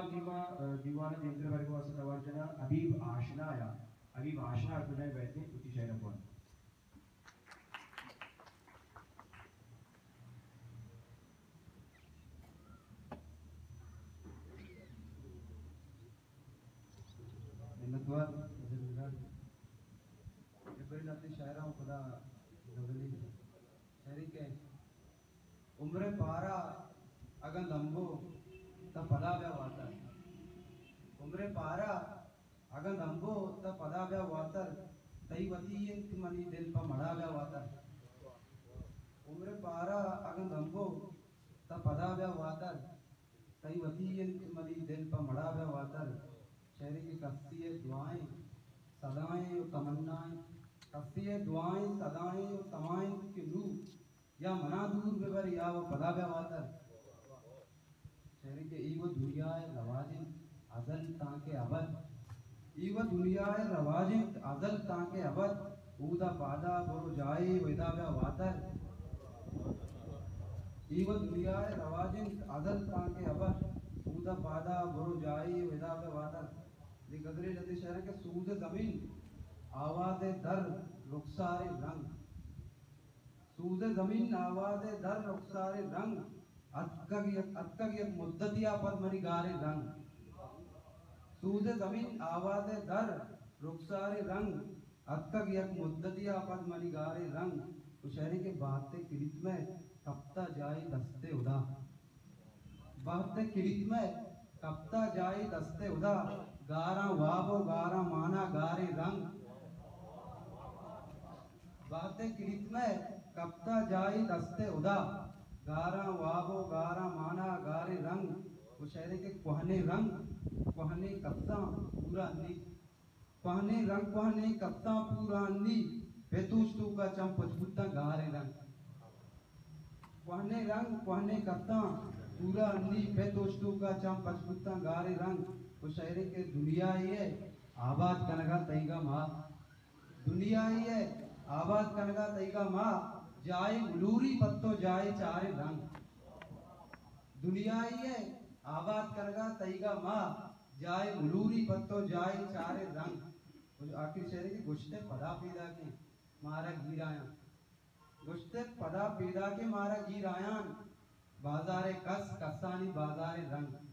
دیما، ء، دیوان ء دیمتر برگ ء واسطہ توار جناں حبیب آشنا ء۔ حبیب آشنا ء کجائیں بیت انت، وتی شعر ء بوان۔ منتوار، عزیز نگار۔ جبریل عبدی شاعراں خدا غزلی شعری کہ عمر پارا اگاں دمبو تا پدا بیا واتر۔ عمر پارا اگاں دمبو تا پدا بیا واتر، تئی وتی انت منی دل پہ مڑا بیا واتر۔ عمر پارا اگاں دمبو تا پدا بیا واتر، تئی وتی انت منی دل پہ مڑا بیا واتر۔ شعرے کہ کسی ء دعائیں صدائیں و تمنائیں، کسی ء دعائیں صدائیں و تمائیں کہ نوں یا منا دور ببر یا و پدا بیا واتر۔ شعرے کہ ای و دنیا ء رواج انت ازل تانکہ ابد۔ ای و دنیا ء رواج انت ازل تانکہ ابد۔ اودا پادا برو جاہے و ادا بیا واتر۔ ای و دنیا ء رواج انت ازل تانکہ ابد۔ اودا پادا برو جاہے و ادا بیا واتر۔ دی غزلے لدے شعر کہ سوز زمین آواز در رخسار رنگ۔ سوز زمین آواز در رخسار رنگ، اتکگ یک، اتکگ یک مدتی ء پد منی گار رنگ۔ سوز زمین آواز در رخسار رنگ، اتکگ یک مدتی ء پد منی گار رنگ۔ و شعرے کہ بہت کریتمہ کپتا جاہے دست ہدا۔ بہت کریتمہ کپتا جاہے دست ہدا، گاراں واب و گاراں مانا گارے رنگ۔ بہت کریتمہ کپتا جاہے دست ہدا، گاراں واب و گاراں مانا گارے رنگ۔ و شعرے کہ کوہنیں رنگ، کوہنیں کپتاں پورا نی۔ کوہنیں رنگ، کوہنیں کپتاں پورا نی، پہ توش توکا چم پچ بوتاں گاریں رنگ۔ کوہنیں رنگ، کوہنیں کپتاں پورا نی، پہ توش توکا چم پچ بوتاں گاریں رنگ۔ و شعرے کہ دنیا ء آباد کنگا تئیگا ما، دنیا ء آباد کنگا تئیگا ما، جاہے ملوری پتو جاہے چاریں رنگ۔ دنیا ء آباد کنگا تئیگا ما، جاہے ملوری پتو جاہے چارے رنگ۔ آخری شعرے کہ گوشتے پدا پیداکیں مارا گیرایاں۔ گوشتے پدا پیداکیں مارا گیرایاں۔ بازار کس، کسانی بازار رنگ۔